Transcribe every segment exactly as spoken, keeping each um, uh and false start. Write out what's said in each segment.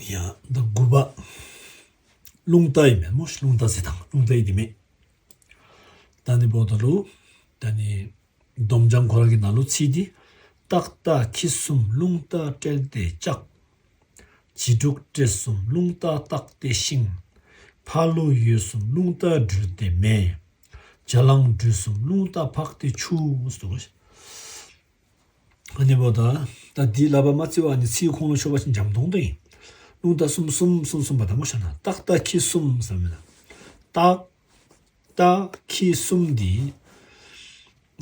ཡ་ད་དགུ་པ། རླུང་རྟ་ཡིན་མེད་མོ། རླུང་རྟ་ཟེར་དང་རླུང་རྟ་ཡིན་དེ་མེད། ད་ནི་བོ་ད་ལུ། ད་ནི་སྡོམ་བྱང་ཁོ་ར་གི་ནང་ལུ་ཚིག་འདི། རྟག་རྟ་ཁྱི་གསུམ་རླུང་རྟ་སྤྲེལ་ཏེ་ལྕགས། བྱི་ཕྲུག་སྤྲེལ་གསུམ་རླུང་རྟ་བཏགས་ཏེ་ཤིང་། ཕ་ལུ་ཡུལ་གསུམ་རླུང་རྟ་སྦྲུལ་ཏེ་མེ། བྱ་གླང་སྦྲུལ་གསུམ་རླུང་རྟ་ཕག་སྟེ་ཆུ་ཟེར། ཨ་ནི་བོ་ད། ད་འདི་ལབ་པ་མ་ཚིག་པ་ཨ་ནི་ཚིག་ཁོང་ལུ་ཤོར་བ་ཅིན་འཇམ་ཏོང་ཏོ་ཡིན། རླུང་རྟ་གསུམ་གསུམ་གསུམ་གསུམ་པ་དང་མོ་ཤ་ན་རྟག་རྟ་ཁྱི་གསུམ་ཟེར་མེད་ན། རྟག་རྟ་ཁྱི་གསུམ་འདི།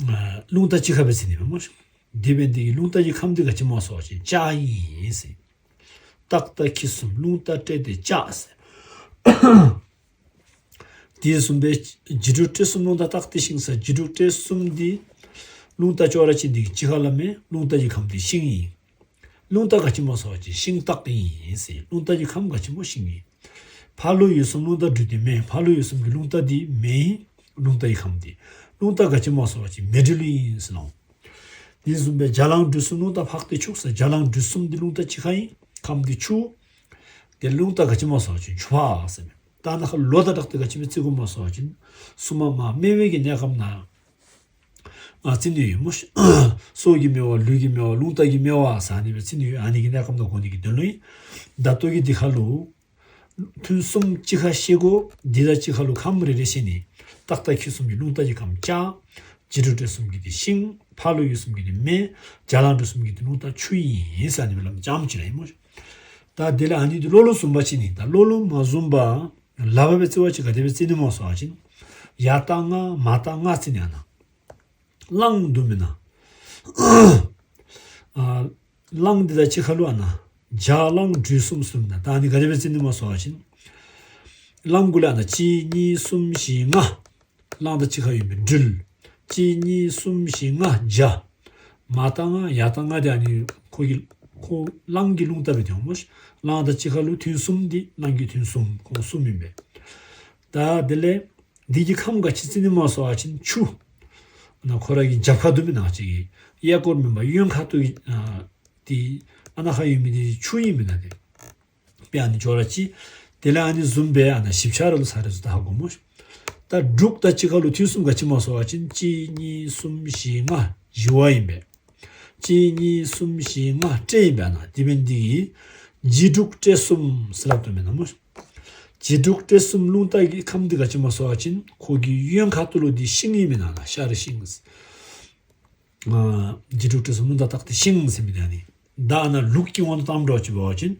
ཨ་རླུང་རྟ་གཅིག་ཁར་སྦེ་ཟེར་ནི་མེད་མོ། འདི་འབད་ནི་འདི་གིས་རླུང་རྟ་གི་ཁམས་འདི་ག་ཅི་སྨོ་ཟེར་བ་ཅིན་ལྕགས་ཨིན་ཟེར། རྟག་རྟ་ཁྱི་གསུམ་རླུང་རྟ་སྤྲེལ་ཏེ་ལྕགས་ཟེར། དེ་བཟུམ་སྦེ་བྱི་ཕྲུག་སྤྲེལ་གསུམ་རླུང་རྟ་བཏགས་ཏེ་ཤིང་ཟེར། བྱི་ཕྲུག་སྤྲེལ་གསུམ་འདི་རླུང་རྟ་ཅོག་ར་གཅིག་འདི་གཅིག་ཁར་ལ་མེད། རླུང་རྟ་གི་ཁམས་འདི་ཤིང་ཨིན། རླུང་རྟ་ག་ཅི་སྨོ་ཟེར་བ་ཅིན་ཤིང་རྟགས་ཨིན་ཟེར། རླུང་རྟ་གི་ཁམས་ག་ཅི་སྨོ་ཤིང་ཨིན། ཕ་ལུ་ཡུལ་གསུམ་རླུང་རྟ་སྦྲུལ་ཏེ་མེ། ཕ་ལུ་ཡུལ་གསུམ་གྱི་རླུང་རྟ་འདི་མེ་ཨིན། རླུང་རྟ་གི་ཁམས་འདི། རླུང་རྟ་ག་ཅི་སྨོ་ཟེར་བ་ཅིན་མེ་སྦྲུལ་ཨིན་ཟེར་ལོ། དེ་བཟུམ་སྦེ་བྱ་གླང་སྦྲུལ་གསུམ་རླུང་རྟ་ཕག་སྟེ་ཆུ་ཟེར། བྱ་གླང་སྦྲུལ་གསུམ་འདི་རླུང་རྟ་གཅིག་ཁར་ཨིན། ཁམས་འདི་ཆུ། དེ་རླུང་རྟ་ག་ཅི་སྨོ་ཟེར་བ་ཅིན་ཆུ་ཕག་ཟེར་མེད། ད་ནཱ་ཁར་ལོ་དང་སྦྲགས་ཏེ་ག་ཅི་སྦེ་བརྩི་དགོཔ་སྨོ་ཟེར་བ་ཅིན་སྲུང་མ་མ་སྨེ་བའི་གི་གནས་སྐབས་ནང་ང་བརྩི་ནི་ཡོད་མོ། སྲོག་གི་སྨེ་བ་ལུས་ཀྱི་སྨེ་བ་རླུང་རྟ་གི་སྨེ་བ་ཟེར་ཨ་ནི་སྦེ་བརྩི་ནི་ཡོད། ཨ་ནི་གི་གནས་སྐབས་ནང་གོ་ནི་གི་དོན་ལུ་ཨིན། ད་ལྟོ་གི་འདི་ཁར་ལུ། ཐུན་གསུམ་གཅིག་ཁར་ཤེས་དགོ། འདི་དང་གཅིག་ཁར་ལུ་ཁམས་རེ་རེ་ཤེས་ནི། རྟག་རྟ་ཁྱི་གསུམ་གྱི་རླུང་རྟ་གི་ཁམས་ལྕགས། བྱི་ཕྲུག་སྤྲེལ་གསུམ་གྱི་འདི་ཤིང་། ཕ་ལུ་ཡུལ་གསུམ་གྱི་འདི་མེ། བྱ་གླང་སྦྲུལ་གསུམ་གྱི་འདི་རླུང་རྟ་ཆུ་ཨིན་ཟེར་ཨ་ནི་སྦེ་ལམ་ཙམ་ཅིག་ར་ཨིན་མོ། ད་དེ་ལས་ཨ་ནི་འདི་བློ་ལུ་བཟུང་བ་ཅིན་ནི། ད་བློ་ལུ་མ་བཟུང་བར་ལག་པ་སྦེ་བརྩི་བ་ཅིན་ག་དེ་སྦེ་བརྩི་ནི་སྨོ་ཟེར་བ་ཅིན། ཡར་ལྟག་ལྔ་མར་ལྟག་ལྔ་བརྩི་ནི་ཨ་ནཱ། གླང་འདུག་མེན་ན། ཨ་གླང་འདི་དང་གཅིག་ཁར་ལུ་ཨ་ནཱ་བྱ་གླང་སྦྲུལ་གསུམ་ཟེར་མེན་ན། ད་ཨ་ནི་ག་དེ་སྦེ་བརྩི་ནི་སྨོ་ཟེར་བ་ཅིན། གླང་གུ་ལས་ཨ་ནཱ་གཅིག་གཉིས་གསུམ་བཞི་ལྔ། གླང་དང་གཅིག་ཁར་ཡོད་པའི་སྦྲུལ། གཅིག་གཉིས་གསུམ་བཞི་ལྔ་བྱ། མར་ལྟག་ལྔ་ཡར་ལྟག་ལྔ་དེ་ཨ་ནི་ཁོ་གི་ཁོ་གླང་གི་རླུང་རྟ་སྦེ་དེ་འོང་མོ། གླང་དང་གཅིག་ཁར་ལུ་ཐུན་གསུམ་འདི་གླང་གི་ཐུན་གསུམ་ཁོང་གསུམ་ཨིན་པས། ད་དེ་ལས་འདི་གི་ཁམས་ག་ཅི་བརྩི་ནི་སྨོ་ཟེར་བ་ཅིན་ཆུ། ཨ་ནཱ་ཁོ་ར་གི་རྒྱབ་ཁར་འདུག་མེན་ན་ཅིག་གི་གཡས་སྐོར་མེན་པར་གཡོན་ཁ་ཐུག་གི་ཨ་དེ་ཨ་ནཱ་ཁར་ཡོད་མི་དེ་ཆུ་ཨིན་མེན་ན་དེ། དཔེ་ཨ་ནི་ཅོག་ར་གཅིག། དེ་ལས་ཨ་ནི་བཟུམ་སྦེ་ཨ་ནཱ་ཞིབ་ཆ་ར་ལུ་ས་རེ་ཟུ་ད་ཧ་གོ་མོ། ད་འབྲུག་དང་གཅིག་ཁར་ལུ་ཐུན་གསུམ་ག་ཅི་སྨོ་ཟེར་བ་ཅིན་གཅིག་གཉིས་གསུམ་བཞི་ལྔ་བཞི་བ་ཨིན་པས། གཅིག་གཉིས་གསུམ་བཞི་ལྔ་སྤྲེལ་ཨིན་པས་ཨ་ནཱ། དེ་འབད་ནི་འདི་གིས་བྱི་ཕྲུག་སྤྲེལ་གསུམ་ཟེར་ལབ་དོ་མེན་ན་མོ། བྱི་ཕྲུག་སྤྲེལ་གསུམ་རླུང་རྟ་གི་ཁམས་འདི་ག་ཅི་སྨོ་ཟེར་བ་ཅིན་ཁོ་གི་གཡོན་ཁ་ཐུག་ལུ་འདི་ཤིང་ཨིན་མེན་ན་ཨ་ནཱ་ཤ་རི་ཤིང་། ཨ་བྱི་ཕྲུག་སྤྲེལ་གསུམ་རླུང་རྟ་བཏགས་ཏེ་ཤིང་ཟེར་མི་དེ་ཨ་ནི། ད་ཨ་ནཱ་ལུགས་ཀྱི་དབང་དུ་བཏངམ་འདྲཝ་ཅིག་འབད་བ་ཅིན།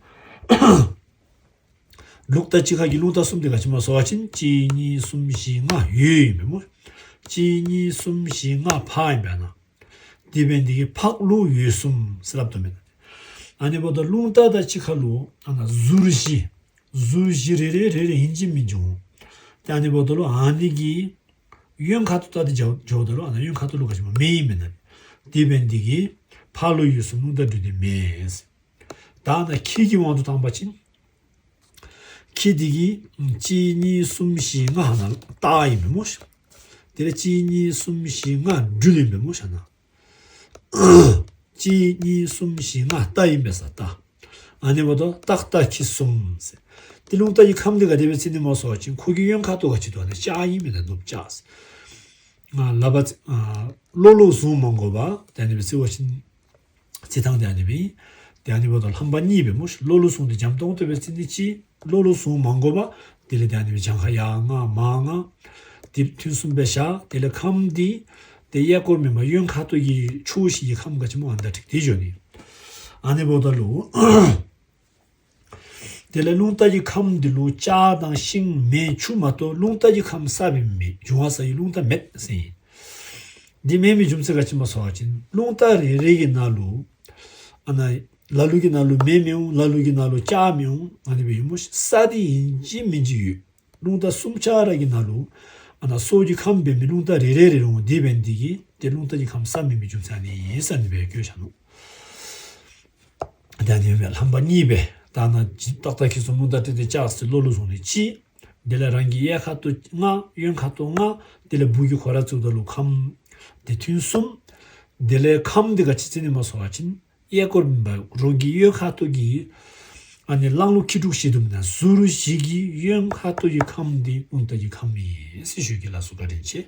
ལུགས་དང་གཅིག་ཁར་གྱི་རླུང་རྟ་གསུམ་དེ་ག་ཅི་སྨོ་ཟེར་བ་ཅིན་གཅིག་གཉིས་གསུམ་བཞི་ལྔ་ཡོས་ཨིན་པས་མོ། གཅིག་གཉིས་གསུམ་བཞི་ལྔ་ཕག་ཨིན་པས་ཨ་ནཱ། དེ་འབད་ནི་འདི་གིས་ཕག་ལུག་ཡོས་གསུམ་ཟེར་ལབ་དོ་མེན་ན། ཨ་ནི་འབདཝ་ད་རླུང་རྟ་དང་གཅིག་ཁར་ལུ་ཨ་ནཱ་ཟུར་བཞི། ཟུར་བཞི་རེ་རེ་རེ་རེ་ཨིན་ཅི་མིན་ཅི་འོང་། ཏེ་ཨ་ནི་འབདཝ་ད་ལུ་ཨ་ནི་གི་གཡོན་ཁ་ཐུག་ད་དེ་འགྱོཝ་ད་ལུ་ཨ་ནཱ་གཡོན་ཁ་ཐུག་ལུ་ག་ཅི་སྨོ་མེ་ཨིན་མེན་ན། དེ་འབད་ནི་འདི་གིས་ཕ་ལུ་ཡུལ་གསུམ་རླུང་རྟ་སྦྲུལ་ཏེ་མེ། ད་ཨ་ནཱ་ཁྱི་གི་དབང་དུ་བཏང་བ་ཅིན། ཁྱི་འདི་གིས་གཅིག་གཉིས་གསུམ་བཞི་ལྔ་ཨ་ནཱ་རྟ་ཨིན་པས་མོ་ཤ། དེ་ལས་གཅིག་གཉིས་གསུམ་བཞི་ལྔ་སྦྲུལ་ཨིན་པས་མོ་ཤ་ན། གཅིག་གཉིས་གསུམ་བཞི་ལྔ་རྟ་ཨིན་པས་ས་རྟ། ཨ་ནི་འབདཝ་ད་རྟག་རྟ་ཁྱི་གསུམ་ཟེར། དེ་རླུང་རྟ་གི་ཁམས་འདི་ག་དེ་སྦེ་བརྩི་ནི་སྨོ་ཟེར་བ་ཅིན་ཁོ་གི་གཡོན་ཁ་ཐུག་ག་ཅི་འདུག་ཨ་ནཱ་ལྕགས་ཨིན་མེན་ན་ནུབ་ལྕགས་ཟེར། ང་ལབ་པ་ཨ་བློ་ལུ་བཟུང་མ་དགོ་པར་དེ་ཨ་ནི་སྦེ་བརྩི་བ་ཅིན། བརྩི་སྟངས་དེ་ཨ་ནི་སྦེ་ཨིན། དེ་ཨ་ནི་འབདཝ་ད་རྣམ་པ་གཉིས་པས་མོ་ཤ། བློ་ལུ་བཟུང་སྟེ་འཇམ་ཏོང་ཏོ་སྦེ་བརྩི་ནི་གཅིག། བློ་ལུ་བཟུང་མ་དགོ་པར་དེ་ལས་དེ་ཨ་ནི་སྦེ་བྱང་ཁ་ཡར་ལྔ་མར་ལྔ། དེ་ཐུན་གསུམ་སྦེ་བཞག། དེ་ལས་ཁམས་འདི་དེ་གཡས་སྐོར་མེན་པར་གཡོན་ཁ་ཐུག་གི་ཕྱོགས་བཞི་གི་ཁམས་ག་ཅི་སྨོ་ཨ་ནཱ་ད་ཁྲིག་སྟེ་འགྱོ་ནི། ཨ་ནི་འབདཝ་ད་ལུ། དེ་ལས་རླུང་རྟ་གི་ཁམས་འདི་ལུ་ལྕགས་དང་ཤིང་མེ་ཆུ་མ་གཏོགས་རླུང་རྟ་གི་ཁམས་ས་སྦེ་མེད། འབྱུང་བ་ས་ཡི་རླུང་རྟ་མེད་ཟེར་ཨིན། འདི་མེད་མི་རྒྱུ་མཚན་ག་ཅི་སྨོ་ཟེར་བ་ཅིན་རླུང་རྟ་རེ་རེ་གི་ནང་ལུ་ཨ་ནཱ་ལ་ལུ་གི་ནང་ལུ་མེ་མི་འོང་། ལ་ལུ་གི་ནང་ལུ་ལྕགས་མི་འོང་། ཨ་ནི་སྦེ་ཡོད་མོ་ཤ། ས་འདི་ཨིན་ཅི་མིན་ཅི་ཡོད། རླུང་རྟ་གསུམ་ཆ་ར་གི་ནང་ལུ་ཨ་ནཱ་སྲོག་གི་ཁམས་འབད་མི་རླུང་རྟ་རེ་རེ་རེ་རུང་དེ་འབད་ནི་འདི་གིས་དེ་རླུང་རྟ་གི་ཁམས་ས་མེད་མི་རྒྱུ་མཚན་ཨ་ནི་ཨིན་ཟེར་ཨ་ནི་སྦེ་བཀོད་བཞག་ནུག། དེ་ཨ་ནི་སྦེ་རྣམ་པ་གཉིས་པས་ད་ཨ་ནཱ་རྟག་རྟ་ཁྱི་གསུམ་རླུང་རྟ་སྤྲེལ་ཏེ་ལྕགས་ཟེར་བློ་ལུ་བཟུང་ནི་གཅིག། དེ་ལས་རང་གི་གཡས་ཁ་ཐུག་ལྔ་གཡོན་ཁ་ཐུག་ལྔ། དེ་ལས་སྦུག་གི་ཁོ་ར་བརྩིཝ་ད་ལུ་ཁམས་དེ་ཐུན་གསུམ། དེ་ལས་ཁམས་འདི་ག་ཅི་བརྩི་ནི་སྨོ་ཟེར་བ་ཅིན་གཡས་སྐོར་མེན་པར་རང་གི་གཡོན་ཁ་ཐུག་གི་ ཨ་ནི་གླང་ལོ་ཁྱི་ཕྲུག་བཞི་དུ་མིན་ན་ཟུར་བཞི་གི་གཡོན་ཁ་ཐུག་གི་ཁམས་འདི་རླུང་རྟ་གི་ཁམས་ཡིན་ཟེར་ཞུ་གི་ལགས་སོ། བཀའ་དྲིན་ཆེ།